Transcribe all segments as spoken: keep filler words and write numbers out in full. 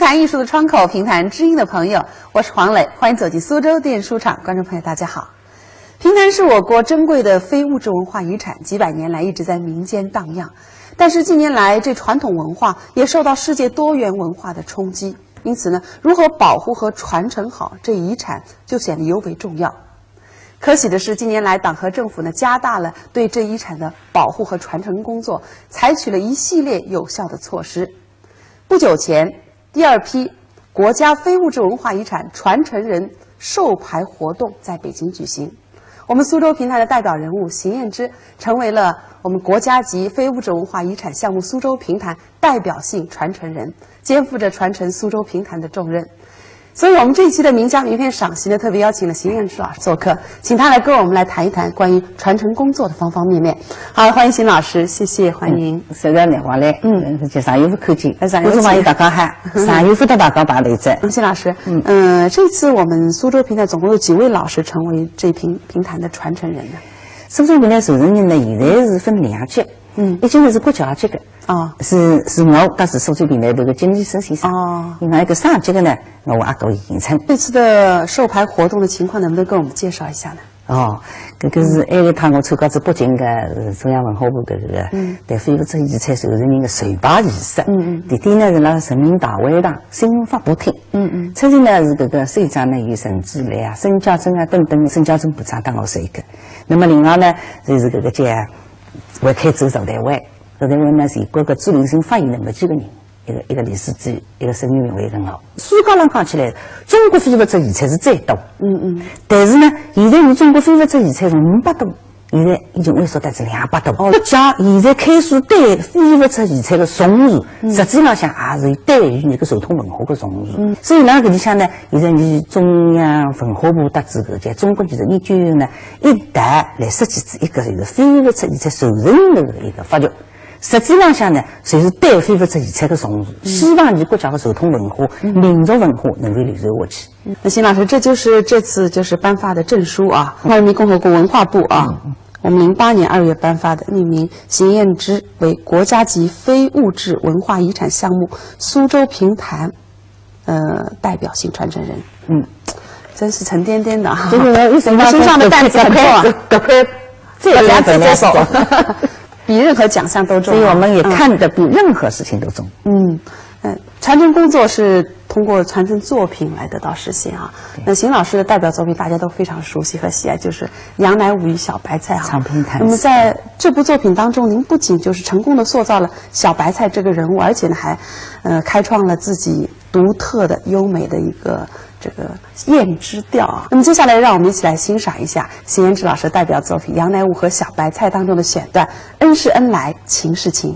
谈艺术的窗口，评弹知音的朋友，我是黄磊，欢迎走进苏州电视书场。观众朋友，大家好。评弹是我国珍贵的非物质文化遗产，几百年来一直在民间荡漾。但是近年来，这传统文化也受到世界多元文化的冲击，因此呢，如何保护和传承好这遗产，就显得尤为重要。可喜的是，近年来党和政府呢，加大了对这遗产的保护和传承工作，采取了一系列有效的措施。不久前，第二批国家非物质文化遗产传承人授牌活动在北京举行。我们苏州评弹的代表人物邢晏之成为了我们国家级非物质文化遗产项目苏州评弹代表性传承人，肩负着传承苏州评弹的重任。所以我们这一期的名家名篇赏析呢，特别邀请了邢晏之老师做客，请他来跟我们来谈一谈关于传承工作的方方面面。好，欢迎邢老师，谢谢，欢迎。实在难忘嘞，嗯，嗯，就上一回看见，哎，上一回看见。观众朋友大家好，上一回搭大家碰头哉。嗯，邢老师，嗯。呃，这次我们苏州评弹总共有几位老师成为这评，评弹的传承人呢？苏州评弹传承人呢，现在是分两级，嗯。一级呢是国家级的，哦。是，是我搭是苏州评弹团个金日升先生。哦。另外一个省级的呢，我阿哥邢晏春。这次的授牌活动的情况能不能跟我们介绍一下呢？哦，搿个是埃个趟我参加仔北京个，呃，中央文化部搿个，嗯。对非物质遗产传承人个授牌仪式。嗯，嗯。地点呢是辣人民大会堂新闻发布厅。嗯，嗯。出席呢是搿个首长呢有陈祖蓝啊、沈家桢啊等等，沈家桢部长搭我是一个。那么另外呢，就是搿个叫会开组座谈会，座谈会呢全国个主流性发言人没几个人。 一个，一个理事长，一个审议委员，一个我。世界上讲起来，中国非物质遗产是最多。嗯，嗯。但是呢，现在伊中国非物质遗产从五百多，现在已经萎缩到只两百多。哦。国家现在开始对非物质遗产个重视，嗯。实际浪向也是对于搿个传统文化个重视。嗯。所以呢，搿里向呢，现在伊中央文化部搭仔搿个中国艺术研究院呢，一道来设计仔一个就是非物质遗产传承个一个法律。 实际浪向呢，就是对非物质遗产个重视，嗯。希望伊国家个传统文化、嗯。民族文化能够流传下去。嗯，那邢老师，这就是这次就是颁发的证书啊，中华人民共和国文化部啊，嗯。我们零八年二月颁发的，命名邢晏之为国家级非物质文化遗产项目苏州评弹 呃，代表性传承人。嗯。真是沉甸甸的啊。就是说，一直你们身上的担子很重啊。搿块，搿块，搿块最重要的担子。比任何奖项都重啊。所以我们也看得比任何事情都重。嗯。嗯，呃，传承工作是通过传承作品来得到实现啊。对。那邢老师的代表作品大家都非常熟悉和喜爱，就是《杨乃武与小白菜》啊。长篇弹词。那么在这部作品当中，您不仅就是成功地塑造了小白菜这个人物，而且呢，还，呃，开创了自己 独特的、优美的一个这个燕之调啊。那么接下来，让我们一起来欣赏一下邢晏之老师的代表作品《杨乃武和小白菜》当中的选段《恩是恩来情是情》。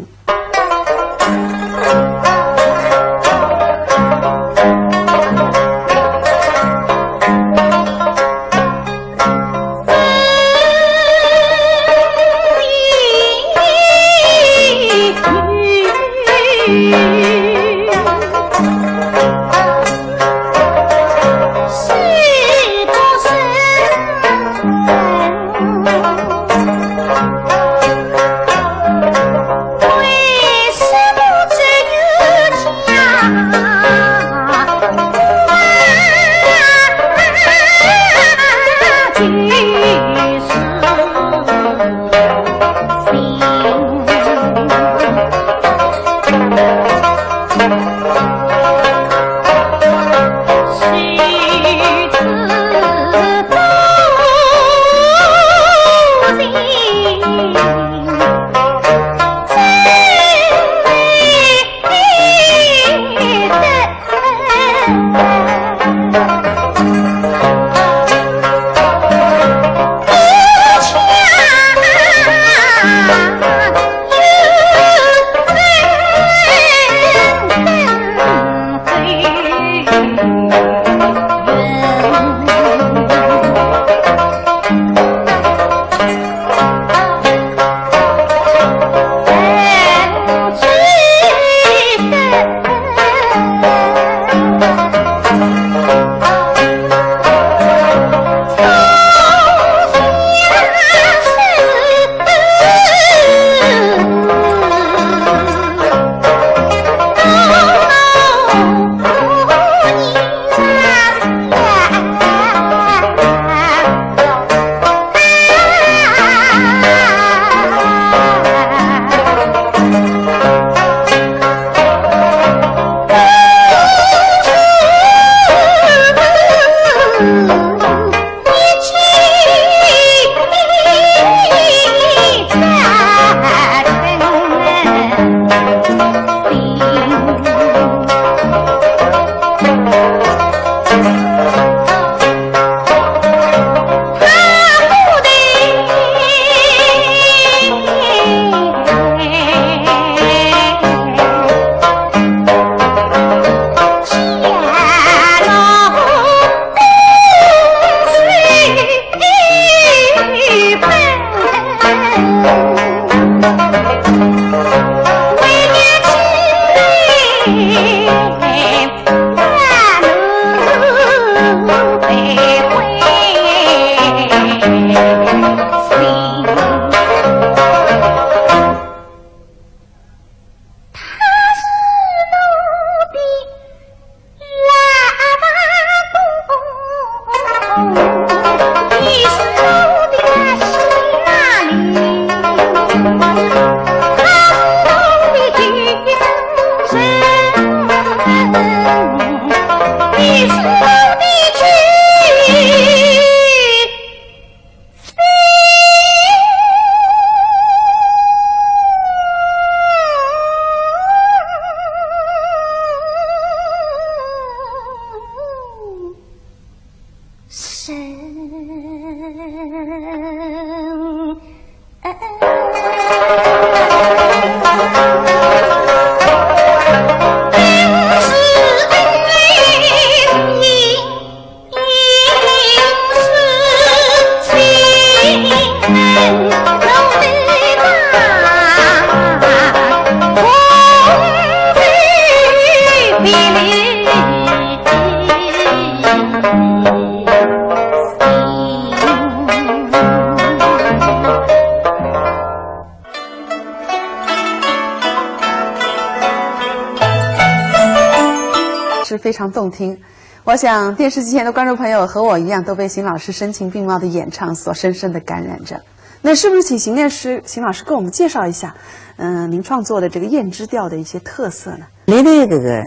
是非常动听。我想电视机前的观众朋友和我一样，都被邢老师声情并茂的演唱所深深的感染着。那是不是请邢老师，邢老师给我们介绍一下，嗯、您创作的这个燕之调的一些特色呢？现在这个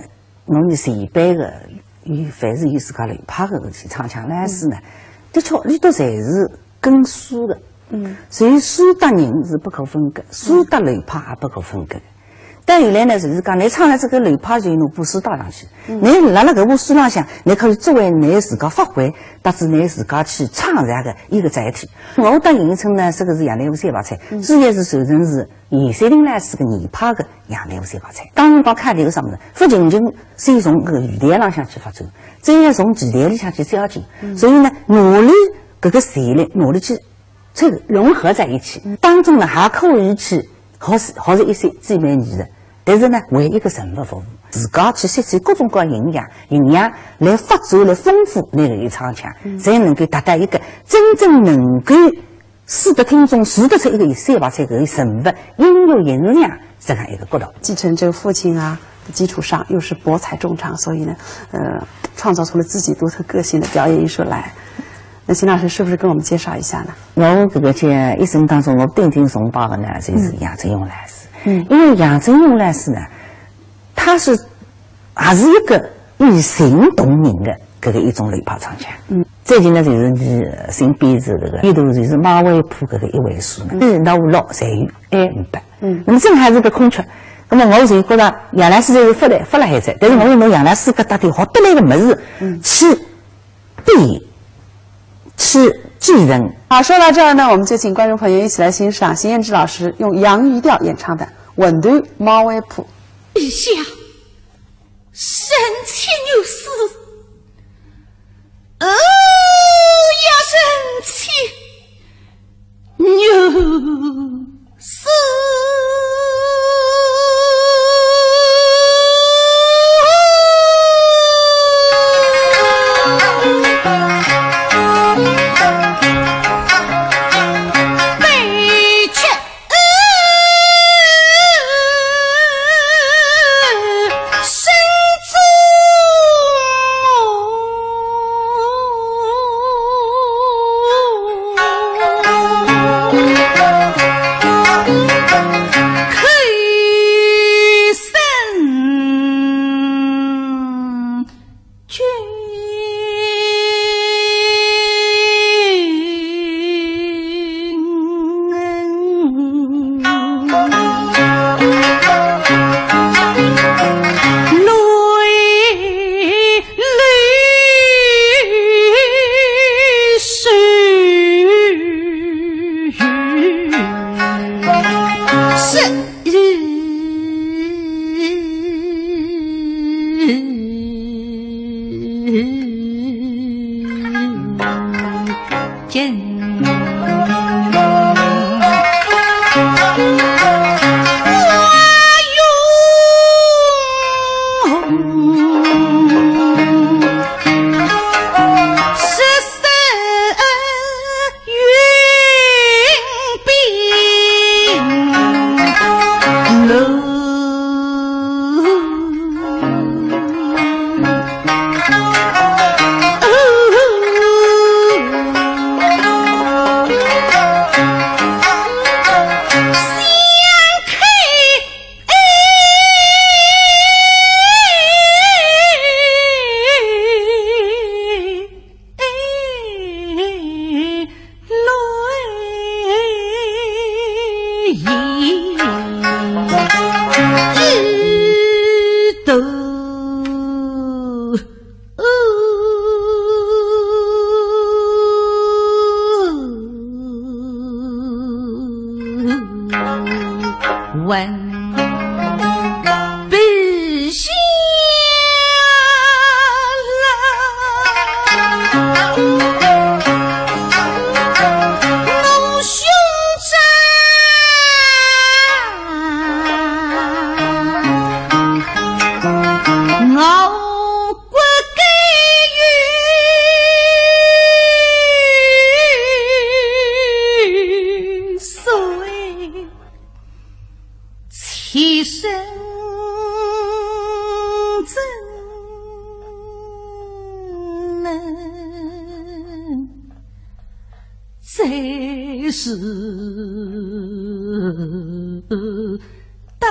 侬是前辈个，有凡是有自家流派个搿些唱腔呢，是呢，的确，伊都侪是跟书个。嗯。所以书搭人是不可分割，书搭流派也不可分割。但原来呢，就是讲，侬唱了这个流派，就侬把书搭上去，侬辣辣搿部书浪向，侬可以作为侬自家发挥，搭子侬自家去创造个一个载体。我搭邢宇春呢，这个是杨乃武三白菜，主要是传承是 严雪玲老师个严派个杨乃武三白菜。当辰光看搿个啥物事，勿仅仅是从搿个舞台浪向去发展，再要从技艺里向去精进。所以呢，努力搿个才能，努力去这个融合在一起，当中呢还可以去学习学习一些基本技术，但是呢为一个人物服务，自家去吸取各种各样营养，营养来发展来丰富那个演唱腔，才能够达到一个真正能够 使得听众说得出一个三白菜搿个人物音乐形象这样一个角度。继承这个父亲啊的基础上，又是博采众长，所以呢，呃，创造出了自己独特个性的表演艺术来。那邢老师是不是跟我们介绍一下呢？我搿个在一生当中，我顶顶崇拜的呢，就是杨振雄老师。嗯。因为杨振雄老师呢， 他是还是一个以形动人的搿个一种流派唱腔。嗯。最近呢，就是你新编制搿个，一头就是马未甫搿个一回书呢，嗯。一到六侪有，还没。嗯。那么正好是个空缺。那么我就觉得杨老师就是勿来，勿辣海哉，但是我用杨老师搿搭头好得来个物事，嗯。去 对，去继承。好，说到这儿呢，我们就请观众朋友一起来欣赏邢燕之老师用杨语调演唱的《魂断马未甫》。陛下，臣妾有诗。哦呀，臣妾有诗。卑下来，我兄长，我不该有罪。 其身怎能再世当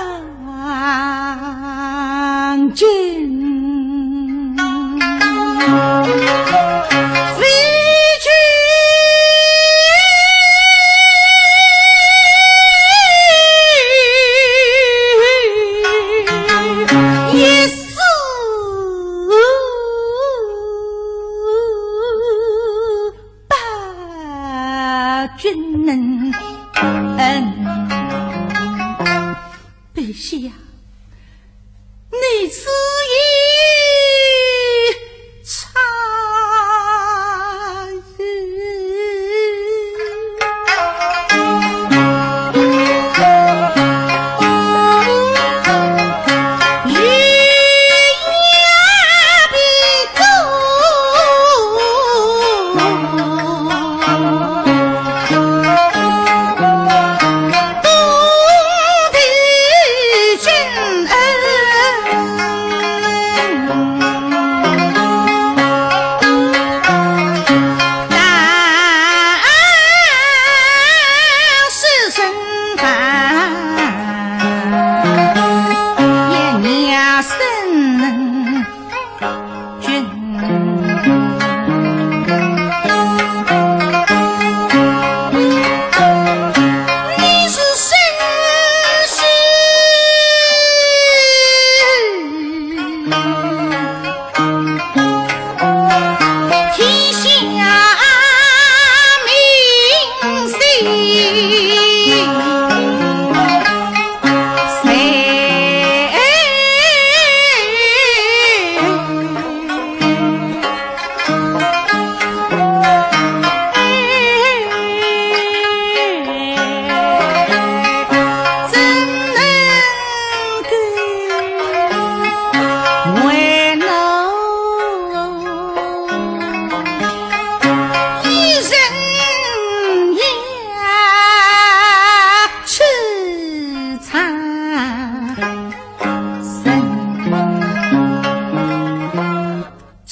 君？ 不孝，你此言差矣。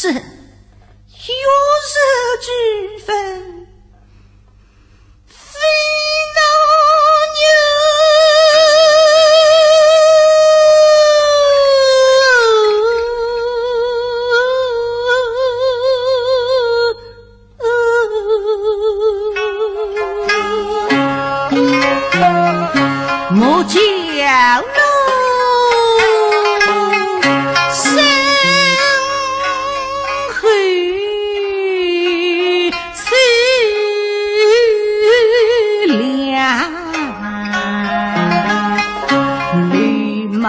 这又是几分？非老牛。莫叫我身后此两流氓。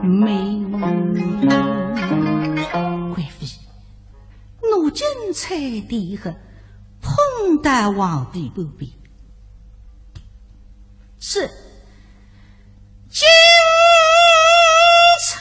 命。贵妃，奴今才的很，碰到皇帝不便。是。今才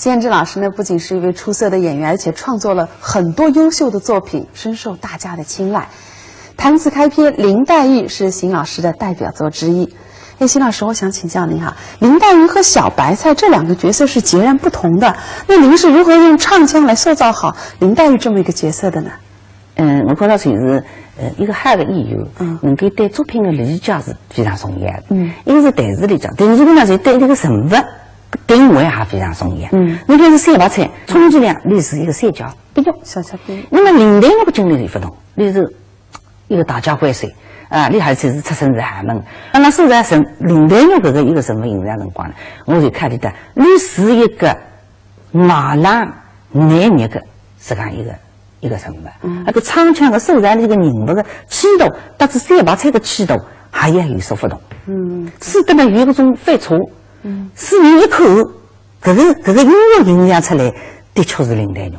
邢晏志老师呢，不仅是一位出色的演员，而且创作了很多优秀的作品，深受大家的青睐。《弹词开篇》林黛玉是邢老师的代表作之一。哎，邢老师，我想请教您哈，林黛玉和小白菜这两个角色是截然不同的，那您是如何用唱腔来塑造好林黛玉这么一个角色的呢？ 嗯，我觉着就是，呃，一个好的演员，嗯，能够对作品的理解是非常重要的。嗯，一个是台词理解，但是呢，就对这个人物定位也非常重要。嗯，侬比如说小白菜，充其量侬是一个小家碧玉，小家碧玉。那么林黛玉个经历就勿同，侬是一个大家闺秀啊，侬而且是出身是寒门。那么所以说林黛玉搿个一个人物形象辰光呢，我就看得到，侬是一个 外冷内热个实梗一个一个人物，嗯，搿个唱腔个所在，搿个人物个气度，搭仔小白菜个气度，还要有所勿同。嗯，使得呢有搿种反差。嗯，使人一看，搿个搿个音乐形象出来，的确是林黛玉。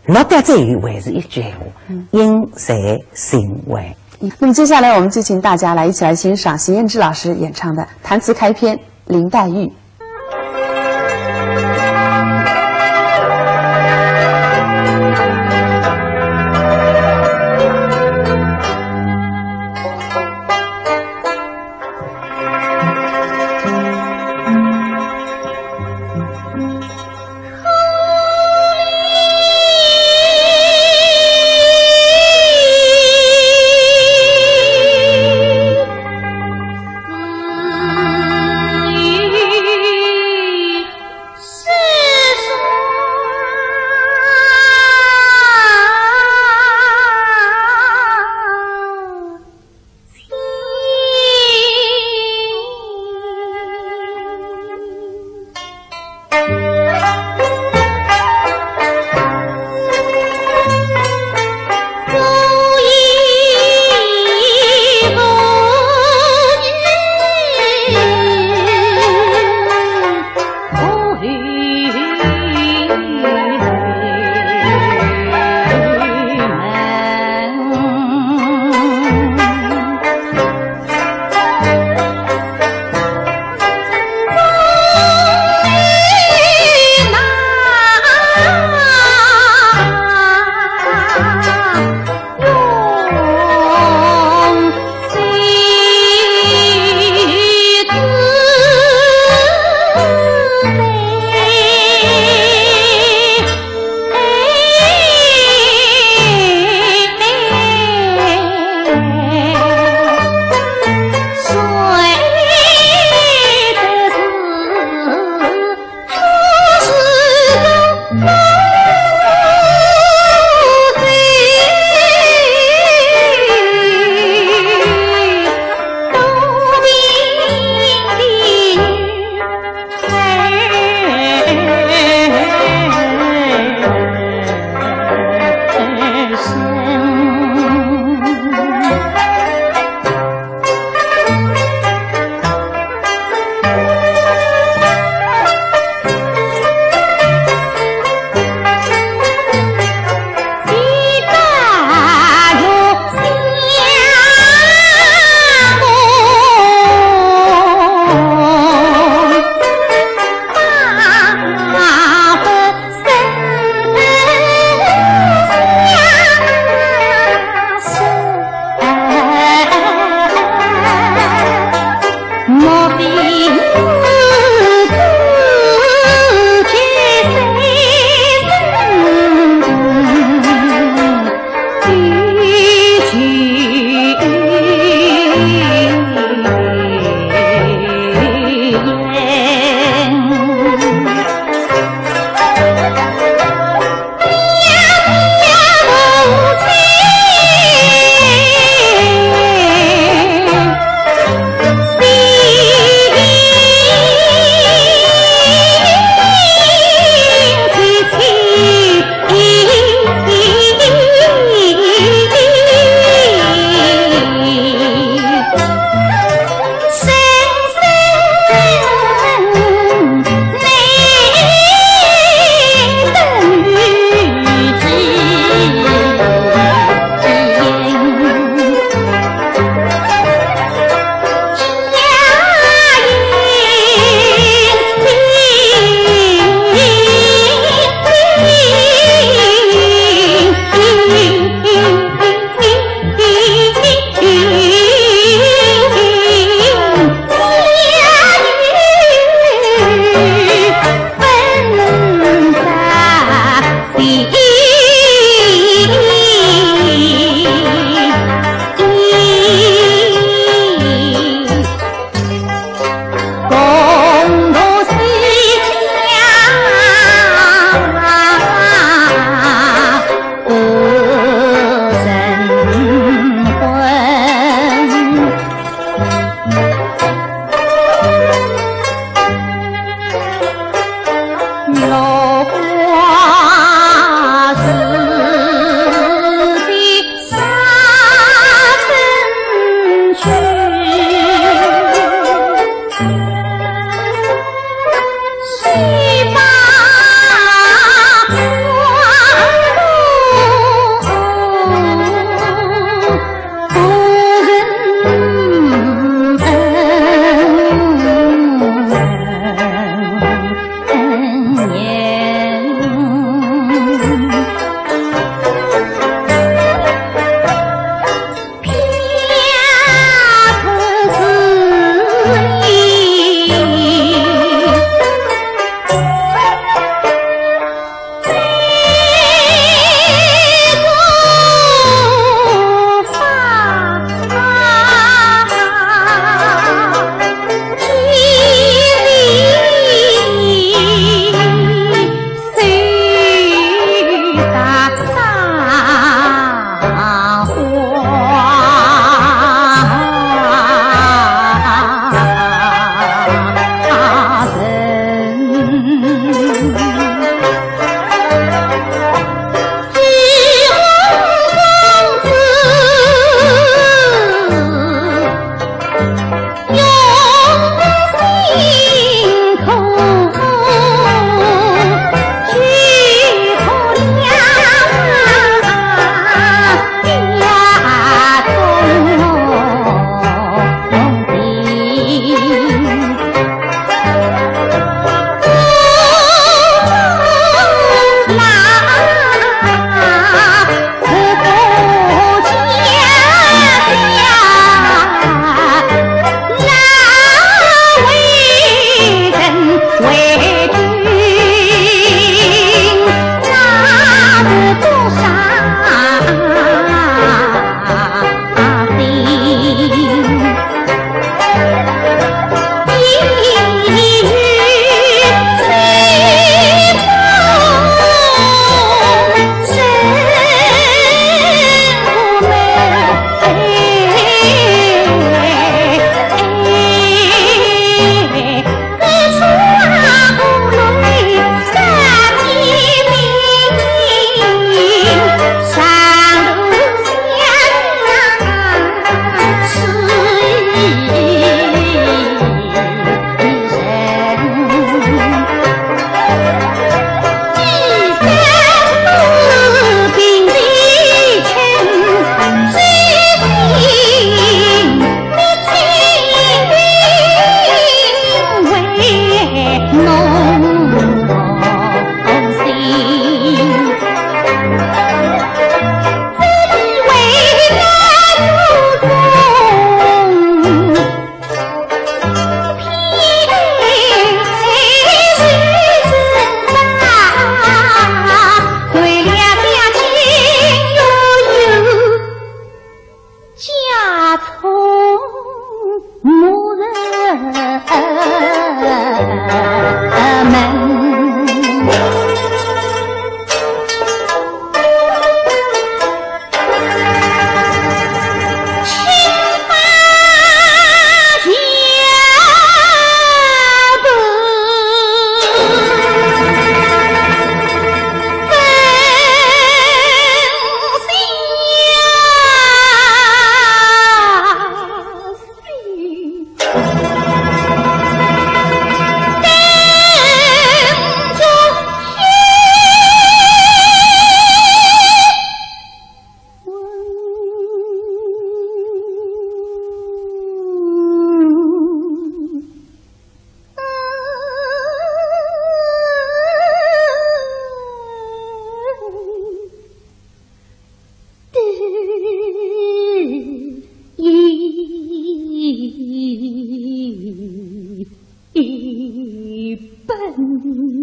落得最后还是一句闲话，嗯，因材尽还。那么接下来我们就请大家来一起来欣赏邢晏志老师演唱的《弹词开篇》林黛玉。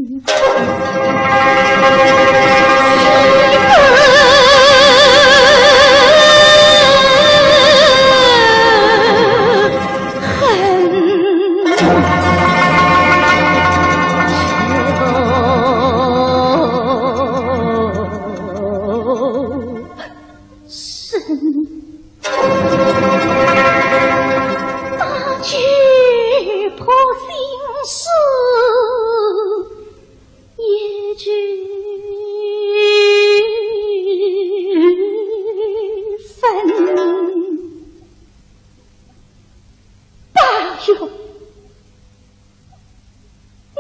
那举破心事也几分。哎呦，嗯。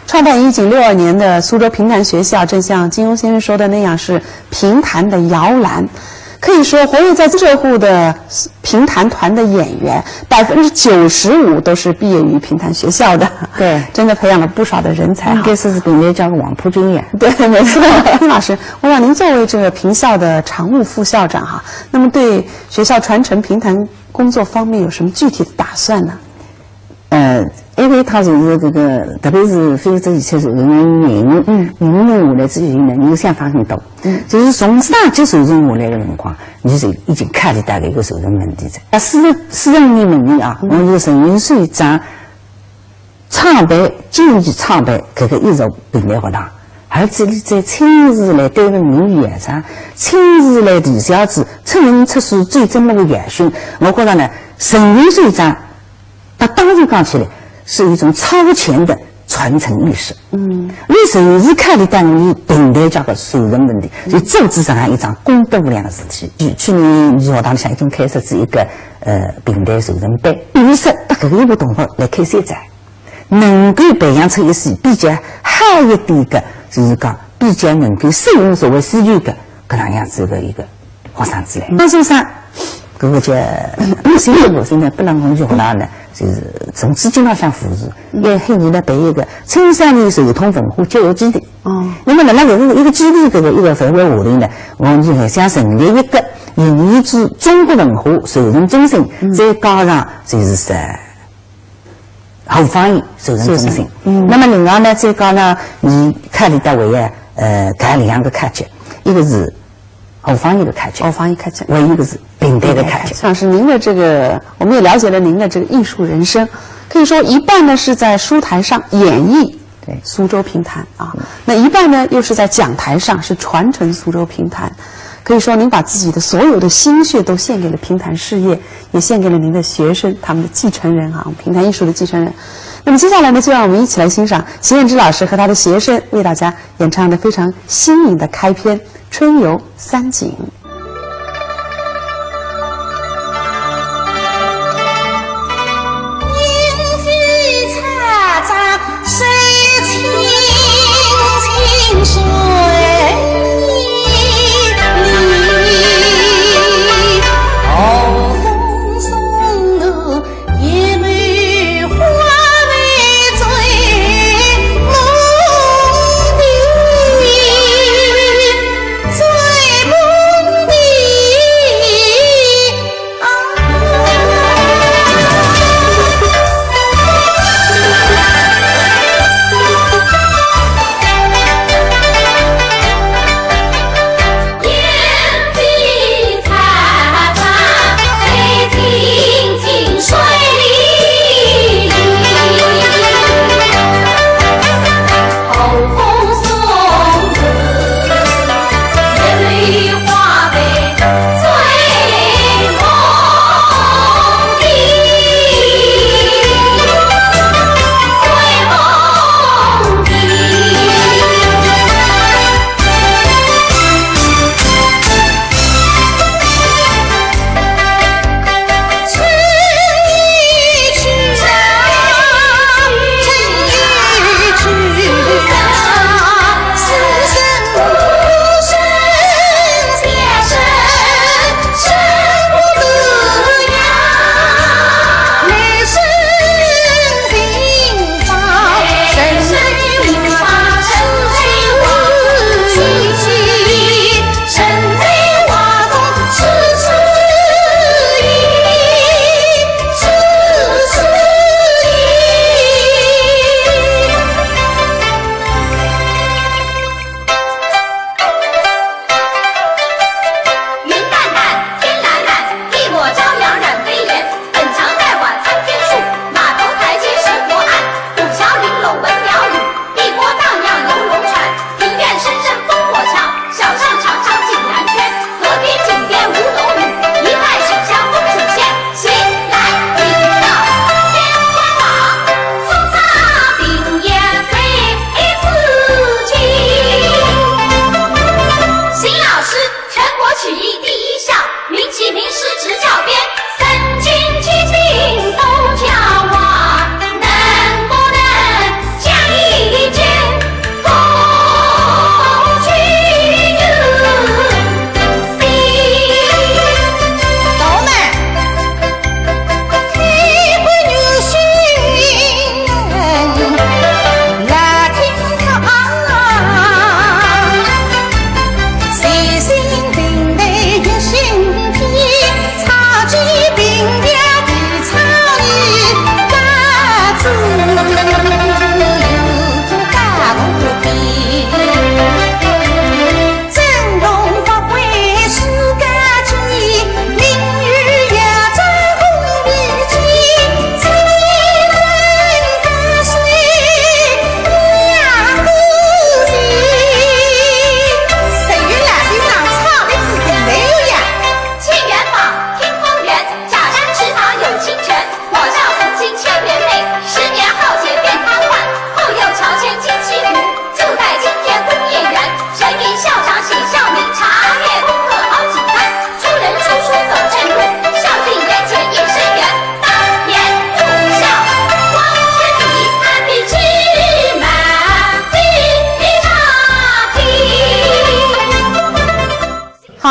创办于一九六二年的苏州评弹学校，正像金庸先生说的那样，是评弹的摇篮。可以说，活跃在江浙沪的评弹团的演员，百分之九十五都是毕业于评弹学校的。对。真的培养了不少的人才哈。应该说是评弹界个黄埔军呀。对，没错。丁老师，我想您作为这个评校的常务副校长哈，那么对学校传承评弹工作方面有什么具体的打算呢？ 呃，埃个一趟就是搿个，特别是非物质遗产传承人，嗯。人下来之后呢，侬想法很多。嗯。就是从上级传承下来个辰光，侬就已经考虑到搿个传承问题了。啊，四十，四十五年明年啊，嗯。我是陈云水长创办，建立创办搿个一所评弹学堂，而且伊再亲自来担任名誉校长，亲自来提小子，出人出书，最真那个校训，我觉着呢，陈云水长 那当然讲起来是一种超前的传承意识。嗯。伊就是考虑到侬评弹界个传承问题，就做仔这样一桩功德无量的事体。去，去年学堂里向已经开设仔一个，呃，评弹传承班，就是搭搿个一个同学来开三班，能够培养出一些比较好一点个，就是讲比较能够适应社会需求个搿能样子的一个 学生子来。当初上，搿个叫，新的学生呢，拨辣我学堂呢，就是从资金浪向扶持，也喊伊拉办一个青少年传统文化教育基地。哦。那么辣辣搿个一个基地搿个一个范围下头呢，我们就还想成立一个营运中国文化传承中心，嗯。再加上就是说 后方言传承中心。嗯。那么另外呢，再讲呢，伊开了到为，呃，搿两个开展，一个是后方言的开展，后方言开展。还有一个是评弹的开展。像是您的这个，我们也了解了您的这个艺术人生，可以说一半呢是在书台上演绎，对。苏州评弹啊，嗯。那一半呢又是在讲台上是传承苏州评弹。可以说您把自己的所有的心血都献给了评弹事业， 也献给了您的学生，他们的继承人啊，评弹艺术的继承人。那么接下来呢，就让我们一起来欣赏钱晏之老师和他的学生为大家演唱的非常新颖的开篇《春游三景》。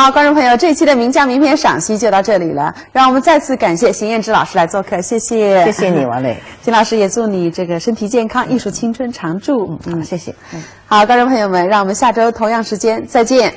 好，观众朋友，这期的名家名篇赏析就到这里了，让我们再次感谢邢晏之老师来做客，谢谢，谢谢你，王磊。邢老师也祝你这个身体健康，艺术青春常驻。嗯，谢谢。好，观众朋友们，让我们下周同样时间再见。